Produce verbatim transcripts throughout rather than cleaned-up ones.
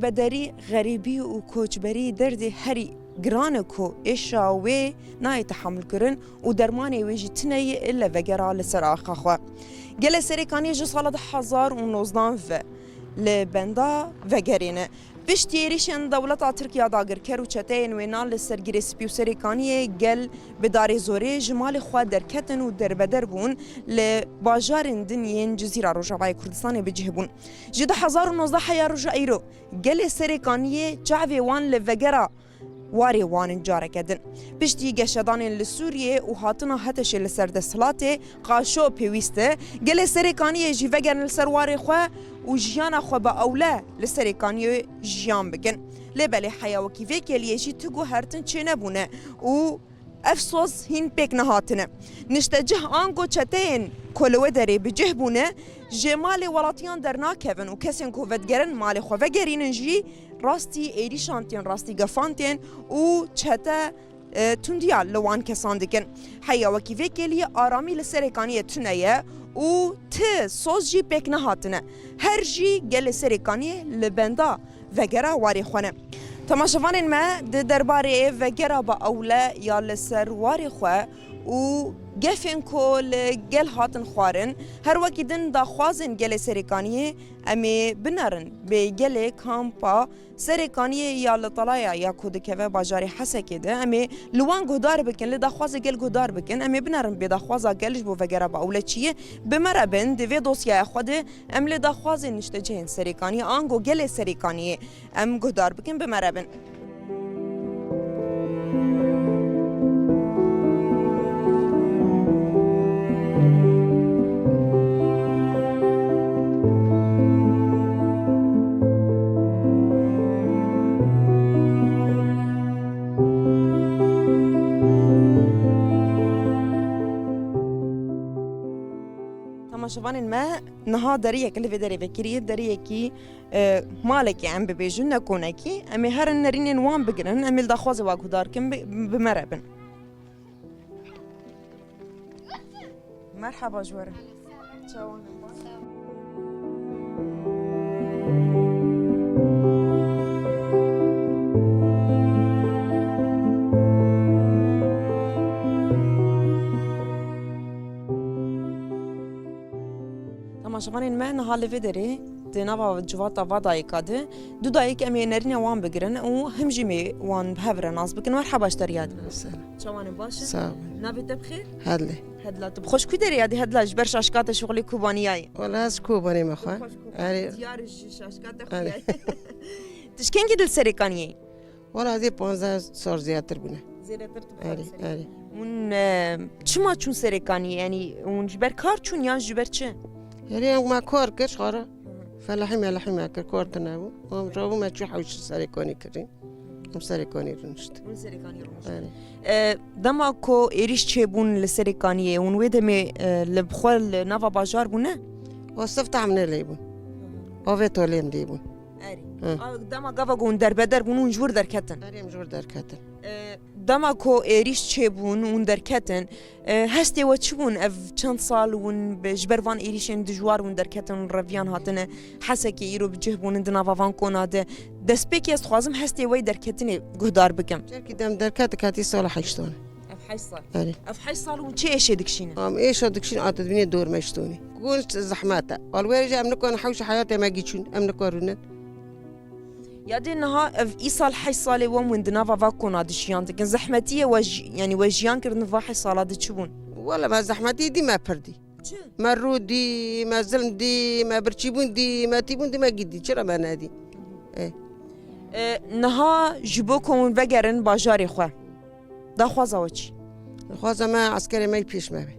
Bederî, xerîbî û koçberî derdê herî giran e ku êşa wê nayê tehamul kirin û dermanê wê jî tune ye, li vegera li ser axa xwe. Gelê Serêkaniyê ji sala du hezar û nozdan ve li benda vegerê ne. Piştî êrîşên dewleta Tirk ya dagirker û çeteyên wêna li ser Girê Spî û Serêkaniyê gel bi darê zorê ji malê xwe derketin û derbeder bûn, li bajarên din yên Cizîra Rojavayê Kurdistanê bi cih bûn. Ji du hezar û nozdeh heya roja îro, gelê Serêkaniyê çavê wan li vegera warê wan in careke din. Piştî geşedanên li Sûriyê û hatina HETEŞ'ê li ser desthilatê, qaşo pêwîst e gelê Serêkaniyê jî vegerin li ser warê xwe û jiyana xwe bi ewle li Serêkaniyê jiyan bikin. Lê belê heya wekî vê kêliyê jî tu guhertin çênebûne û ev soz hîn pêk nehatine. Niştecih ango çeteyên ku li wê derê bi cih bûne, ji malê welatiyan dernakevin û kesên ku vedigerin malê xwe vegerînin jî rastî êrîşan tên, rastî gefan tên û çete, e, tundiya li wan kesan dikin. Heya wekî vê kêliyê aramî li Serêkaniyê tune ye û ti soz jî pêk nehatine. Her jî gelê Serêkaniyê li benda vegera warê xwe ne. Temaşevanên me, di derbarê vegera bi ewle ya li ser warê xwe û gefên ku li gel hatin xwarin, her wekî din daxwazên gelê Serêkaniyê em ê binerin bê gelê kampa Serêkaniyê ya li Talaya ya ku dikeve bajarê Hesekê de, em ê li wan guhdar bikin, li daxwaza gel guhdar bikin, em ê binerin bê daxwaza gel ji bo vegera bi ewle çi ye, bi me re bin, di vê dosyaya xwe de em li daxwazên niştecihên Serêkaniyê, ango gelê Serêkaniyê em guhdar bikin, bi me re bin. Temaşevanên me, niha deriyek li vê derê vekirî, deriyekî, e, malekê em bibêjin, ne konekî. Em ê herin nerînên wan bigirin, em ê li daxwazê wa guhdar kin, bi, bi me re bin. Merhaba ji we re. Çawan e? Temaşevanên me, niha li vê derê di nava civata va dayika de du dayik em ê nerîna wan bigirin û him jî em ê wan bi hev re nas bikin. Merhaba ji te re ya din. Selam. Çawan e, baş e? Sağ ol. Navê te bi xêr? Hedle. Hedla, tu bi xwe ji ku derê ya dî, Hedla, ji ber şaşka te şixulê Kobaniyayê? Wala ez ji Kobanê me xwe. Erê. Diyar ji şaşka te xwe. Erê. Tu ji kengî dil Serêkaniyê? Wala dê panzdeh sal zêdetir bûne. Zêdetir tu Erê, erê. Hûn, e, çima çûn Serêkaniyê? Yanî hûn ji ber kar çûn yan ji ber çi? Erê, em me kar kir, xara. Hı hı. Felahî melahî me kir, kar tune bû. Em rabû me çû hewş Serêkanî kirin. Em Serêkanî rûniştin. Hûn Serêkanî rûniştin. Erê. E, dema ku êrîş çêbûn li Serêkaniyê, hûn wê demê, e, li bi xwe li nava bajar bûne? Wa sifta em ne lê bûn. Hı hı. Avê tolê em lê bûn. Erê. Hı. A, dema gava ku hûn derbeder bûn, hûn ji wir derketin? Erê, em ji wir derketin. E, dema ku êrîş çêbûn, hûn derketin, e, hestê we çi bûn? Ev çend sal hûn bi, ji ber van êrîşên dijwar hûn derketin, hûn reviyan hatine Hesekê, îro bi cih bûnin di nava van kona de. Destpêkê ez dixwazim hestê we yê derketinê guhdar bikim. Çerkî dem derket, diketî sala heştan. Ev heşt sal. Erê. Ev heşt sal hûn çi êşê dikişînin? Em êşa dikişîn, ate dibînê dor me ji tonê. Gon zehmet e. Alwerê jî em nikarin hewşa heyatê me gîçûn, em nikarin. Ya dê niha ev îsal heşt salê we hûn di nava va kona de jiyan dikin. Zehmetiyê we jî, yanî we jiyan kirin va heşt sala de çi bûn? Wele me zehmetiyê dî me pir dî. Çi? Me rû dî, me zilm dî, me birçîbûn dî, me tîbûn dî, me gî dî. Çira me nedî? E. E, niha ji bo ku hûn vegerin bajarê xwe, daxwaza we çi? Daxwaza me eskerê me yî pêş me be.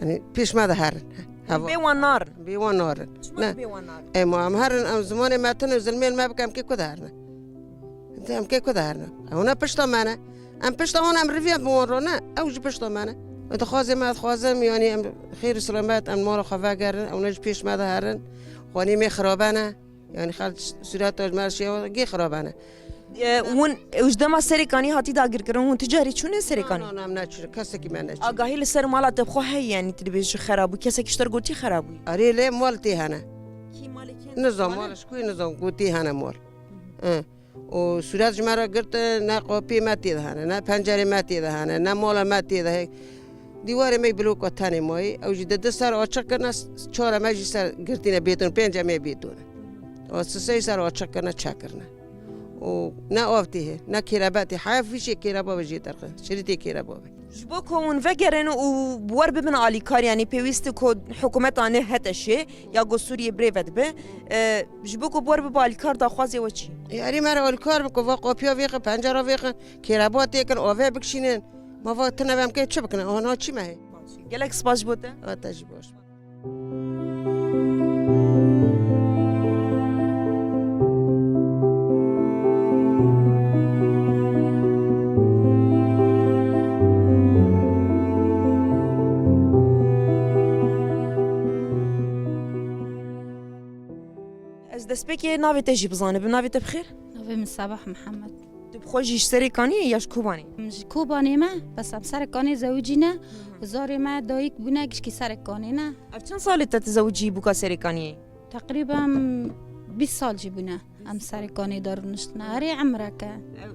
Yanî pêş me de herin. Heva. Bê wan narin. Bê wan narin. Çima Ne. bê wan narin? Ema em herin, em zimanê me tune, zilmên me bike, em kê ku de herine? Em kê ku de herine? Ew ne pişta me ne. Em pişta wan, em riviya bi wan re ne. Ew jî pişta me ne. Em dixwazê me, dixwazim, yanî em xêr û silamet, em mala xwe vegerin, ew ne ji pêş me de herin. Xwanî me xirabe ne. Yanî xelk sûreta ji me re şêwe gê xirabe ne. E, hûn, e, ji dema Serêkanî hatî dagirkirin, hûn tu carî çûne Serêkanî? Na, na, na, em neçûne. Kesekî me neçûne. Agahî li ser mala te bi xwe heye, yanî tu dibêjî xera bû, kesekî ji te re gotî xera bû? Erê, lê mal tê hene. Kî malê kê? Nizam, mala ji ku nizam, gotî hene mal. Hı. Û sûret ji me re girtin, ne qapiyê me tê de hene, ne pencerê me tê de hene, ne mala me tê de he-, dîwarê me yî bloka tenê mayî, ew jî di du ser açiq kirine, s-, çar em jî ser girtîne bêton, pênc em ê bêton. Û sisey ser açiq kirine, çek kirine. Û ne av tê hê, ne kêrebe tê, heya fîşê kêreba ve jê derxe, şirîtê kêreba ve. Ji bo ku hûn vegerin û wer bibin alîkar, yanî pêwîst e ku hikûmeta nê hete şê, ya ku Sûriyê birêve dibe, e, ji bo ku bi wer bibe alîkar daxwazê we çi? E, erê me re alîkar bike, va qapiya vêxin, pencera vêxin, kêreba têkin, avê bikişînin. Ma va tune ve em kê çi bikin? Ana çi me hê? Gelek spas ji bo te. A te jî baş. Ez destpêkê navê te jî bizanibim. Navê te bi xêr? Navê min Sabah Mihemed. Tu bi xwe jî ji Serê Kaniyê ya ji Kobanê? Em ji Kobanê me, bes em Serê Kaniyê zewicî ne. Hı hı. Zarê me dayik bûne, gişkî Serê Kaniyê ne. Ev çend salê te tu zewicî bûka Serê Kaniyê? Teqrîben bîst sal jî bûne. Em Serê Kaniyê de rûniştine. Erê emreke. Ev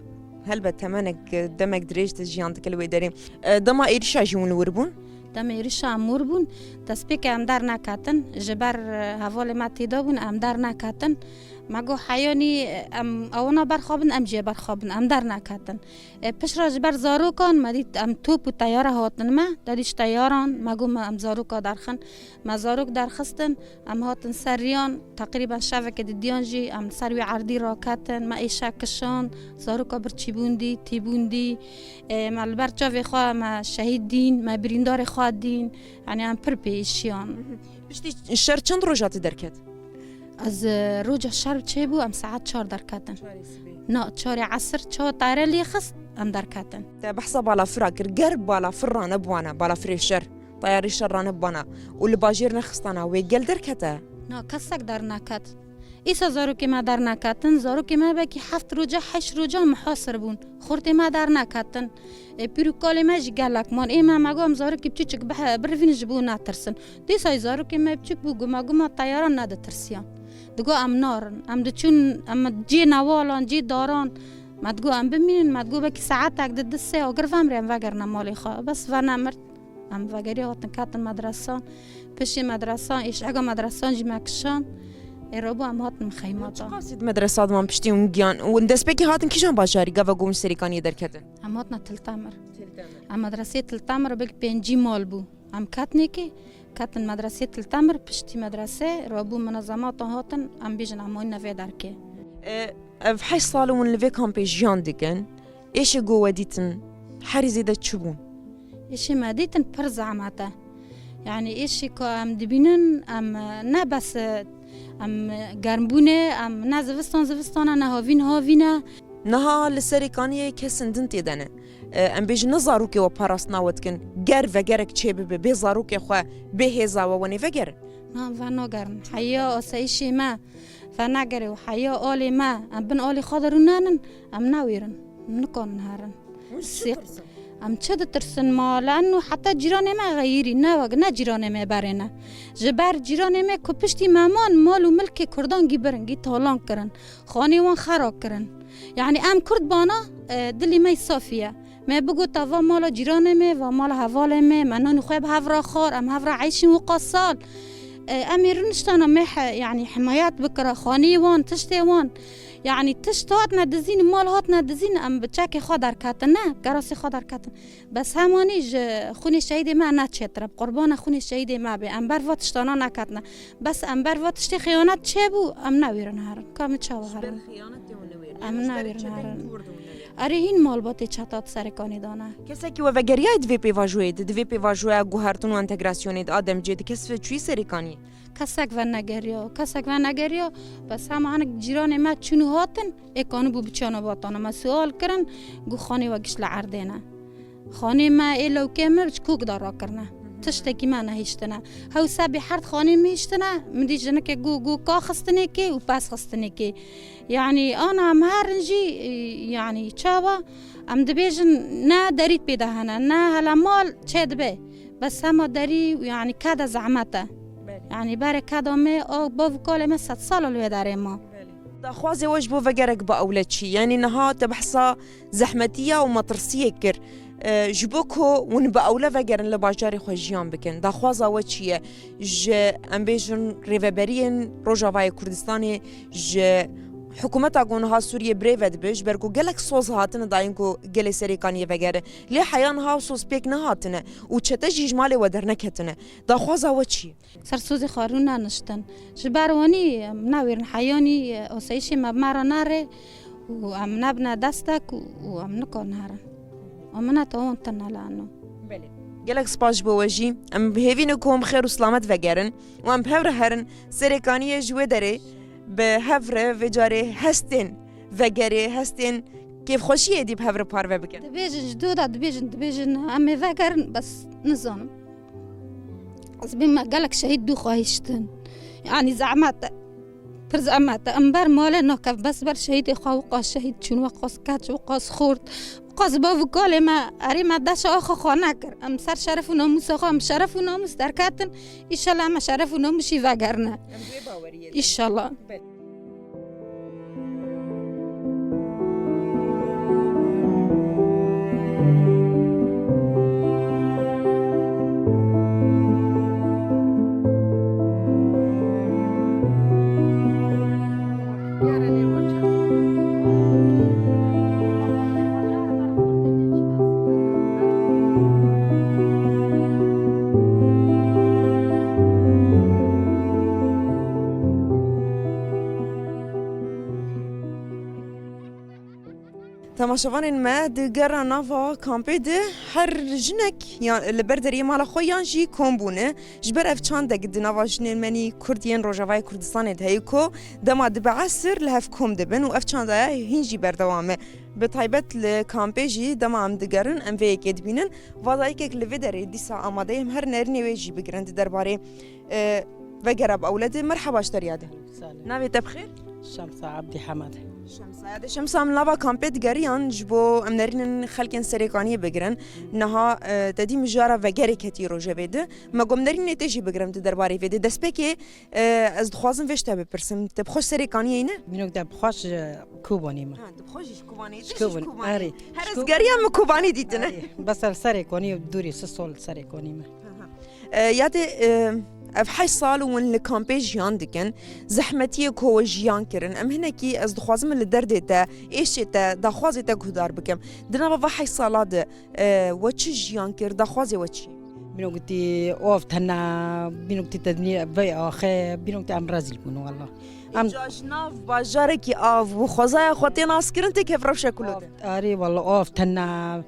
helbet temenek, demek dirêj te jiyan dike li wê derê. E, dema êrişa jî hûn li wir bûn? Dema êrişa em wir bûn, destpêkê em derneketin. Ji ber, e, hevalê me têda bûn, em derneketin. Me got, heyanî, e, em ewana berxabin, em jê berxabin, em derneketin. E, piştre ji ber zarokan me dît, em top û teyare hatin me, de dît ji teyaran, me got, me em zaroka derxin. Me zarok derxistin, em hatin ser riyan, teqrîben şevekê didiyan jî, em ser wî erdî raketin, me êşa kişand, zaroka birçîbûn dî, tîbûn dî, e, me li ber çavê xwe me şehîd dîn, me birîndarê xwe dîn, yanî em pir pê êşiyan. Piştî şer çend roja tu derket? Ez, e, roja şer çêbû, em saet çar derketin. Çarê sibê. Na, çarê esir, çawa tayare lê xist, em derketin. Te behsa balafira kir, ger balafir ranebûana, balafirê şer, tayarê şer ranebûana û li bajêr nexistana, wê gel derkete? Na, kesek derneket. Îsa zarokê me derneketin, zarokê me belkî heft roja, heşt roja muhasir bûn. Xortê me derneketin. E, pîr û kalê me jî gelek man. Ê me, me got, em zarokê biçûçik bihe-, birivîn ji bo netirsin. Dîsa zarokê me biçûk bû, guma guma teyaran neditirsiyan. Digot, em narin. Em diçûn, em cê newalan, cê daran. Me digot, em bimînin. Me digot, belkî saetek di, di sê agir vemrê, em vegerine malê xwe. Bes venemirt. Em vegeriya hatin ketin medresan. Piştî medresan, êşega medresan jî me kişand. Ê, rabû em hatin mixeymata. Çiqasî di medresa de man piştî hûn giyan? Hûn destpêkê hatin kîjan bajarî, gava ku hûn Serê Kaniyê derketin? Em hatina Til Temir. Til Temir. Em medresê Til Temir belkî pêncî mal bû. Em ketinêkê, ketin medresê Til Temir, piştî medresê rabû munezematan hatin, em bêjin em hayne vê derkê. E, ev heşt sal hûn li vê kampê jiyan dikin. Êşê ku we dîtin herî zêde çi bûn? Êşê me dîtin pir zehmet e. Yanî êşê ku em dibînin, em, e, ne bes, e, em, e, germbûnê, em ne zivistan zivistan e, ne havîn havîn e. Niha li Serê Kaniyê kesên din tê de ne. E, em bêjin ne zarokê we parastina we dikin. Ger vegerek çêbibe, bê zarokê xwe, bê hêza we wenê vegerin. Na, em venagerin. Heya asayîşê me, venegere û heya alê me, em bin alê xwe de rûnanin, em nawêrin, nikanin herin. Hûn ji çi Sê-, ditirsin? Em çi ditirsin ma? Leanno heta cîranê me xeyirî, ne wek, ne cîranê me berê ne. Ji ber cîranê me ku piştî me man, mal û milkê Kurdan gî birin, gî talan kirin. Xanê wan xera kirin. Yanî em Kurd bana, e, dilê me safî ye. Me bigota va mala cîranê me, va mala hevalê me, me nanî xwe bi hev re xwar, em hev re eyşîn wisa sal. E, em ê rûniştana me he-, yanî himayet bikira, xaneyê wan, tiştê wan. Yanî tişt hatine dizîn, mal hatine dizîn, em bi çekê xwe derketin, ne, kerasê xwe derketin. Bes hemanî ji xûnê şehîdê me ne çêtir e, bi qurbana xûnê şehîdê me bê. Em ber va tiştana neketine. Bes em ber va tiştê xiyanet çêbû, em newêrin herin. Ka min çawa herin? Ji ber xiyanetê hûn newêrin. Em newêrin herin. Erê hîn malbatê çeta di Serê Kaniyê de ne. Kesekî we vegeriyaye di vê pêvajoyê de, di vê pêvajoya guhertin û entegrasyonê de a demcê de kes ve çûyî Serê Kaniyê? Kesek venegeriya, kesek venegeriya, bes hema hinek cîranê me çûn û hatin, ê kanibû biçiyana vatana me sual kirin, got xanê we giş li erdê ne. Xanê me ê lewkê me ji kok de rakirine. Tiştekî me nehiştine. Hew sebê herd xanê min hiştine, min dî jinikê got, got ka xistinê kê û pez xistinê kê. Yanî ana em herin jî, e, yanî çawa? Em dibêjin ne derî pê de hene, ne hele mal çê dibe. Bes hema derî, yanî ka de zehmet e. Yanî berê keda me, o bav û kalê me sed sal li wê derê ma. Daxwazê we ji bo vegerek bi ewle çi? Yanî niha te behsa zehmetiya û metirsiyê kir. E, ji bo ku hûn bi ewle vegerin li bajarê xwe jiyan bikin. Daxwaza we çi ye? Ji, em bêjin, rêveberiyên Rojavayê Kurdistanê, ji hikûmeta ku niha Sûriyê birêve dibe, ji ber ku gelek soz hatine dayîn ku gelê Serêkaniyê vegere. Lê heya niha soz pêk nehatine û çete jî ji malê we derneketine. Daxwaza we çi ye? Ser sozê xwe rû neniştin. Ji ber wanî em newêrin heyanî, e, asayîşê me bi me re nere û em nebine destek û, û em nikarin herin. Û min heta wan tune lano. Belê. Gelek spas ji bo we jî. Em bi hêvî ne ku em xêr û silamet vegerin û em bi hev re herin. Serêkaniyê ji wê derê bi hev re vê carê hestên vegerê, hestên kêfxweşiyê dî bi hev re parve bikin. Dibêjin ji dû de, dibêjin, dibêjin, em ê vegerin, bes nizanim. Ez bê me gelek şehîd dû xwe hiştin. Yanî zehmet e. Pir zehmet e. Em ber malê nakev, bes ber şehîdê xwe, wî qas şehîd çûn, wî qas keç, wî qas xort, wî qas bav û kalê me, erê me deşa axa xwe nekir. Em ser şeref û namûsa xwe, em şeref û namûs derketin. Îşallah me şeref û namûs jî vegerine. Em bi wê baweriyê ne. Îşallah. Belê. Temaşevanên me, di gera nava kampê de her jinek ya li ber deriyê mala xwe yan jî kom bûne. Ji ber ev çandek di nava jinên me nî Kurd yên Rojavayê Kurdistanê de heye ku dema dibe esir li hev kom dibin û ev çanda hîn jî berdewam e. Bi taybet li kampê jî dema em digerin, em vê yekê dibînin. Va dayikek li vê derê dîsa amade ye, em her nerînê wê jî bigirin di derbarê, e, vegera bi ewle de. Merheba ji te re yadê. Salih. Navê te bi xêr? Şemsa Abdî Hemed. Şemsa, yadê Şemsa, em nava kampê digeriyan ji bo em nerînin xelkên Serêkaniyê bigirin. Niha, e, te dî mijara vegerê ketî rojevê de. Me got em nerînê te jî bigirin di derbarê vê de. Destpêkê, e, ez dixwazim vê ji te bipirsim. Te bi xwe ji Serêkaniyê ne? Mînok de bi xwe ji Kobanê me. Ha, tu xwe jî ji Kobanê, tu jî ji Kobanê. Erê. Her ez geriya min Kobanî dîtine. Erê. Bes li Serêkanî dûrî, sê sal li Serêkanî me. Aha. E, yadê, e, ev heşt sal hûn li kampê jiyan dikin. Zehmetiyê ku we jiyan kirin. Em hinekî, ez dixwazim li derdê te, êşê te, daxwazê te guhdar bikim. Di nava va heşt sala de, e, we çi jiyan kir, daxwazê we çi ye? Bîno gotî av tena, bîno gotî te dinê vey axe, bîno gotî em rezîl bûn walla. Em Îca ji nav bajarekî av û xwezaya xwe tê naskirin tê kevrew şekulo de. Erê walla av tena,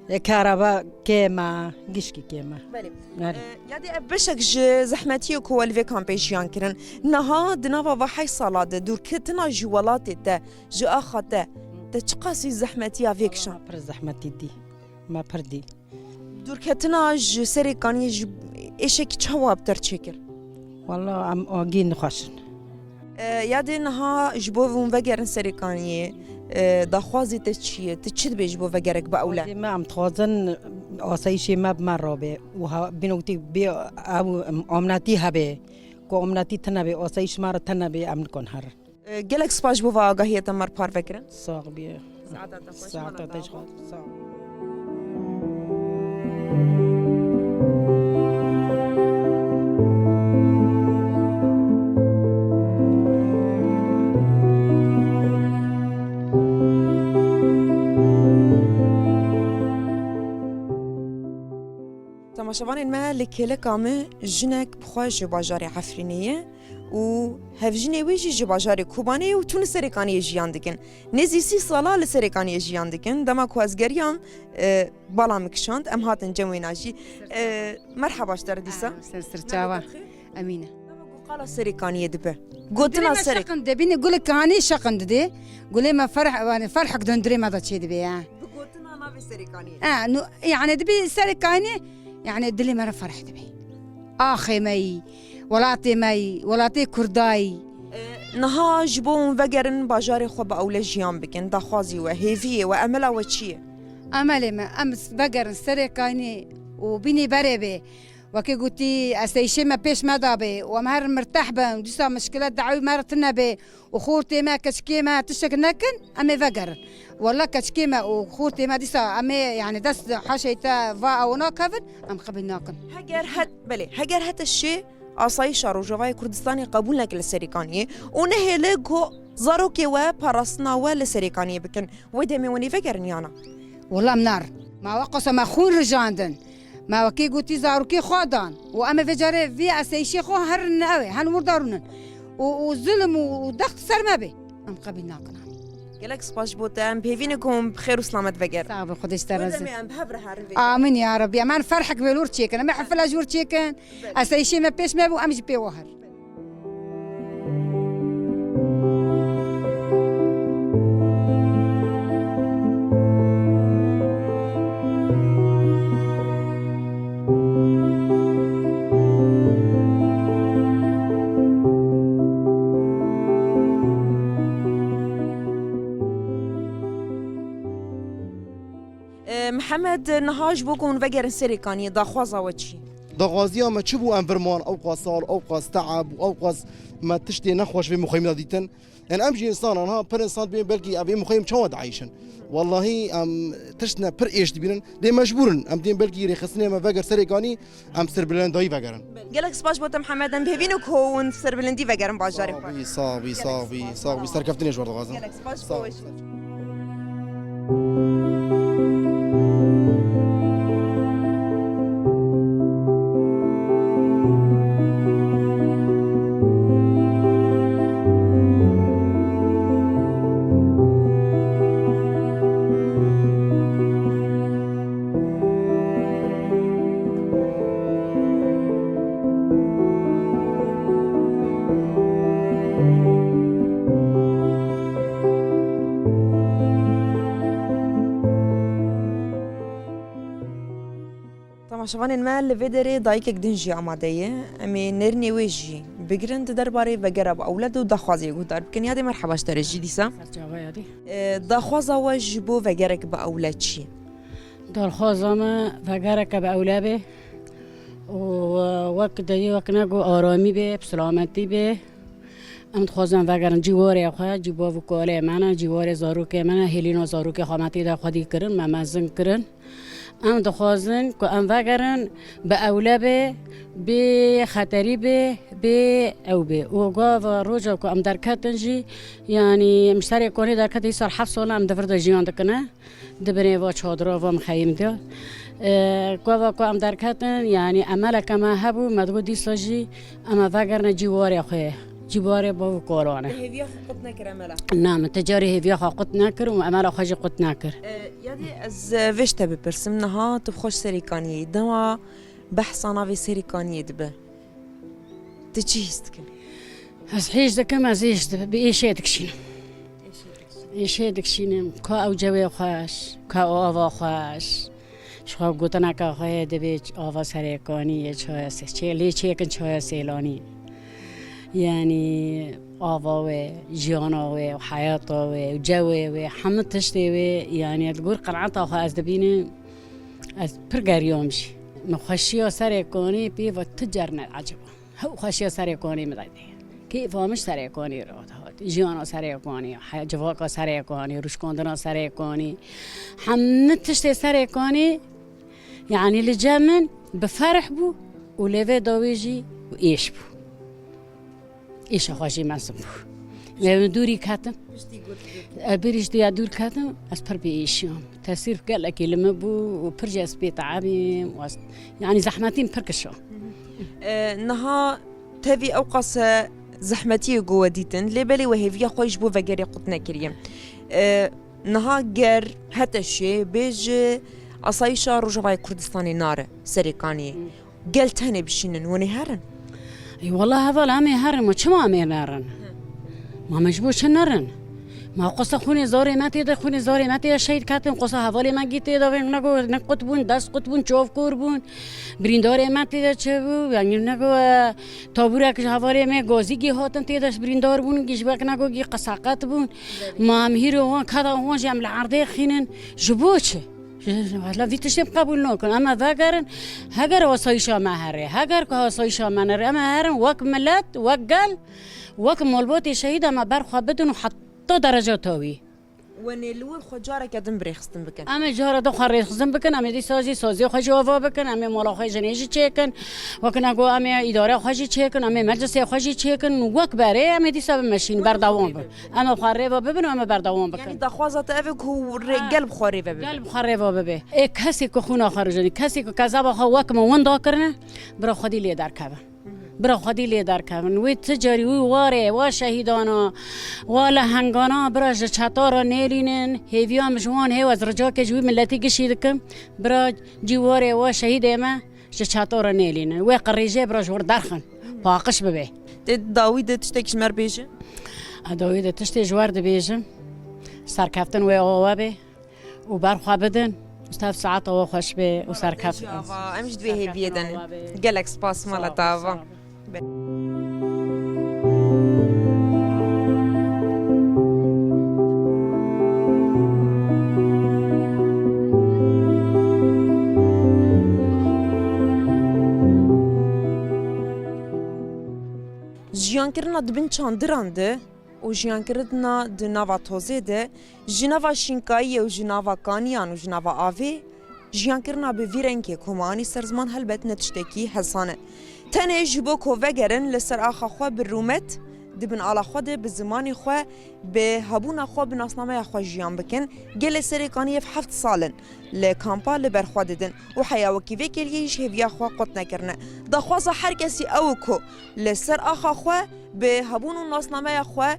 e, karaba kêm e, gişkî kêm e. Belê. Erê. E, yadê ev beşek ji zehmetiyê ku we li vê kampê jiyan kirin. Niha di nava va heşt sala de dûrketina ji welatê te, ji axa te, te çiqasî zehmetiya vê kişand? Pir zehmetî dî. Me pir dî. Dûrketina ji Serêkaniyê ji êşekî çawa bi te re çêkir? Walla em agî nexweş in. E, yadê niha ji bo hûn vegerin Serêkaniyê, e, daxwazê te çi ye? Tu çi dibê ji bo vegerek bi ewle? Daxwazê me, em dixwazin asayîşê me bi me re be û ha-, bîno wekî bê ew, em, amnatî hebe. Ku amnatî tune be, asayîş me re tune be, em nikon herin. E, gelek spas ji bo va agahiya te me re parve kirin. Sax bî. Saeta te xweş, Saeta mala te ji xwe. Sağ ol. Temaşevanên me, li kêleka me jinek bi xwe ji bajarê Efrînê ye û hevjinê wê jî ji bajarê Kobanê ye û tûn li Serêkaniyê jiyan dikin. Nêzî sî sala li Serêkaniyê jiyan dikin. Dema ku ez geriyam, e, bala min kişand, em hatin cem wêna jî. E, merheba ji te re dîsa. Ser, ser çava. Navê te bi xêr? Emîne. Dema ku qala Serêkaniyê dibe. Gotina Dilê me Serê- şeqin dibîne, gulê kanî şeqin didê. Gulê me ferh, yani ferhek dundurê me de çê dibe ya. Bi gotina navê Serêkaniyê. Ha, nu, yani dibe Serêkaniyê, yani dilê me re ferh dibe. Axê me yî, welatê me yî, welatê Kurda yî. E, niha ji bo hûn vegerin bajarê xwe bi ewle jiyan bikin, daxwazî we, hêviyê we, emela we çi ye? Emelê me, em vegerin Serêkaniyê û bînî berê bê. Wekî gotî, eseyişê me pêş me dabê û em her mirteh bin, dîsa mişkilet dawî me re tune bê û xortê me, keçikê me tiştek nekin, em ê vegerin. Wela keçikê me û xortê me dîsa em ê, yani dest haşê te va ew nakevin, em qebîl nakin. Heger het, belê, heger hete şê asayîşa Rojavayê Kurdistanê qebûl neke li Serêkaniyê û nehêle ku zarokê we parastina we li Serêkaniyê bikin, wê demê hûn ê vegerin ya na? Wela em narin. Ma we qasa me xwîn rijandin. Me wekî gotî zarokê xwe dan û em ê vê carê vî eseyişê xwe herin ew ê, hen wir darûnin. Û, û zilm û, û dext ser me bê. Em qebîl nakin. Gelek spas ji bo te. Em pêvî ne ku hûn bi xêr û silamet vegerin. Sax be, Xwedê ji te razî. Wê demê em bi hev re herin vê. Amîn ya Rebbi. Em her ferhek wê li wir çêkin. Em ê hefila ji wir çêkin. Eseyişê me pêş me bû, em jî pê we herin. E, Mihemed, niha ji bo ku hûn vegerin Serêkaniyê, daxwaza we çi? Daxwaziya me çi bû, em vir man, ewqas sal, ewqas teab û ewqas me tiştê nexweş vê mixeyimê de dîtin. Yani em jî însan in, ha, pir însan dibên belkî ev ê mixeyim çawa dieyşin. Wellahî em tiştine pir êş dibînin. Lê mecbûr in. Em dibên belkî rêxistinê me veger Serêkanî, em serbilendayî vegerin. Gelek spas bo te Mihemed, em bi hêvî ne ku hûn serbilendî vegerin bajarê xwe. Sax bî, sax bî, sax bî, sax bî. Serkeftinê ji we re dixwazim. Gelek spas, xweş. Temaşevanên me, li vê derê dayikek din jî amade ye. Em ê nêrînê wê jî bigirin di derbarê vegera bi ewled û daxwazê guhdar bikin. Yadê merheba ji te re jî dîsa. Serçava yadê. E, daxwaza we ji bo vegerek bi ewled çi ye? Daxwaza me vegereke bi ewled be û, e, wek deyê wek ne ku aramî be, bi silametî be. Em dixwazin vegerin cîwarê xwe, cî bav û kalê me ne, cîwarê zarokê me ne, hêlîna zarokê xwe me tê de xwedî kirin, me mezin kirin. Em dixwazin ku em vegerin, bi ewle bê, bê xeterî bê, bê ew bê. Û gava roja ku em derketin jî, yanî em ji Serêkanî derketin, îsal heft sal em di vir de jiyan dikine. Di binê va çadira, va mixeyim de. E, gava ku em derketin, yanî emeleke me hebû, me digot dîsa jî em ê vegerine cîwarê xwe, cîwarê bav û kalan e. Te hêviya xwe qut nekir emela? Na, min ti carî hêviya xwe qut nekir û emela xwe jî qut nekir. E, yadê ez, e, vê ji te bipirsim, niha tu bi xwe ji Serêkaniyê yî, dema behsa navê Serêkaniyê dibe, tu çi hîs dikî? Ez hêj dikim, ez hêj di-, bi êşê dikişînim. Êşê dikişînim, ka ew cewê xweş, ka ew ava xweş. Ji xwe gotineke xwe heye, dibê ava Serêkanî yê çaya sê-, çê-, lê çêkin çaya Sêlanî. Yanî ava wê, jiyana wê, heyata wê, cewê wê, hemû tiştê wê, yanî li gor qenaeta xwe ez dibînim, ez pir geriyam jî. Min xweşiya Serêkanî pê ve tu car ne eceba. Hew xweşiya Serêkanî min de tê. Kêfa min ji Serêkanî re dihat. Jiyana Serêkanî, he-, civaka Serêkanî, rûşkandina Serêkanî. Hemû tiştê Serêkanî, yanî li cem min bi ferh bû û lê vê dawî jî êş bû. Êşa xwe jî mezin bû. Lê min dûrî ketim. Piştî got, got. Ez birî ji duya dûr ketim, ez pir biêşiyam. Tesîr gelekî li min bû û pir jî ez pê teabîm û ez, yanî zehmetîm pir kişa. E, niha tevî ewqas e zehmetiyê ku we dîtin, lê belê we hêviya xwe ji bo vegerê qut nekiriye. E, niha ger hete şê bêje asayîşa Rojavayê Kurdistanê nare Serêkaniyê. Gel tenê bişînin, hûn ê herin? Ey wela heval, em ê herin, ma çima em ê nerin? Ma me ji bo çi nerin? Ma qasa xûnê zarê me tê de, xûnê zarê me tê de şehîd ketin, qasa hevalê me gî tê de, ne go, ne qut bûn, dest qut bûn, çavkor bûn. Birîndarê me tê de çi bû? Yanî ne go, e, tabûrek ji hevalê me gazî gî hatin tê de birîndar bûn, gî ji wek ne go gî qeseqet bûn. Ma em hîro wan, keda wan jî em li erdê xînin. Ji bo çi? Wela vî tiştê qebûl nakin. Em ê vegerin, heger asayîşa me here, heger ku asayîşa me nere, em ê herin wek milet, wek gel, wek malbatê şehîd em ê ber xwe bidin û heta dereca tawî. Wenê li wir xwe careke din bi rêxistin bikin. Em ê cara din xwe rêxistin bikin, em ê dîsa jî saziyê xwe jî ava bikin, em ê mala xwe jinê jî çêkin. Wek ne got em ê îdareya xwe jî çêkin, em ê meclisê xwe jî çêkin. Wek berê em ê dîsa bimeşîn, berdewam bin. Em ê xwe rêva bibin û em ê berdewam bikin. Yanî daxwaza te ev e ku rê-, Ha. gel bi xwe rêve bibe. Gel bi xwe rêva bibe. Ê kesê ku xûna xwe rijandî, kesê ku kezeba xwe wek min winda kirine, bira xwedî lê derkevin. Bira xwedî lê derkevin. Wê ti carî wî warê, wa şehîdana, wa lehengana, bira ji çeta re nêlînin. Hêviya min ji wan hê, ez ricakê ji wî miletî gişî dikim. Bira cî warê wa şehîdê me ji çeta re nêlînin. Wê qirêjê bira ji wir derxin. Paqij bibe. Tê dawî de tiştek ji me re bêje? A dawî de tiştê ji wer dibêjim. Serkeftin wê awe be. û ber xwe bidin. Û tev saeta we xweş be û serkeftin. Ava, em ji divê hêviyê de ne. Serkeftin ava be. Gelek spas, mala te ava. Sağ ol. Jiyankirina di bin çandiran de û jiyankirina di nava tozê de, ji nava şînkayiyê û ji nava kaniyan û ji nava avê, jiyankirina bi vî rengê ku me anî ser ziman helbet ne tiştekî hesan e. Tenê ji bo ku vegerin li ser axa xwe bi rûmet, di bin ala xwe de bi zimanê xwe, bi hebûna xwe, bi nasnameya xwe jiyan bikin. Gelê Serêkanî ev heft sal in li kampa li ber xwe didin û heya wekî vê kêliyê ji hêviya xwe qut nekirine. Daxwaza her kesî ew e ku li ser axa xwe bi hebûn û nasnameya xwe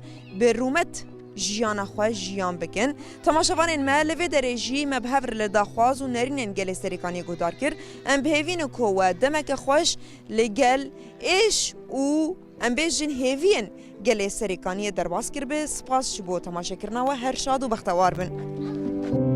bi rûmet jiyana xwe jiyan bikin. Temaşevanên me, li vê derê jî me bi hev re li daxwaz û nerînên Gelê Serêkaniyê guhdar kir. Em bi hêvî ne ku we demeke xweş li gel êş û, em bêjin, hêviyên Gelê Serêkaniyê derbas kiribe. Spas ji bo temaşekirina we, her şad û bextewar bin.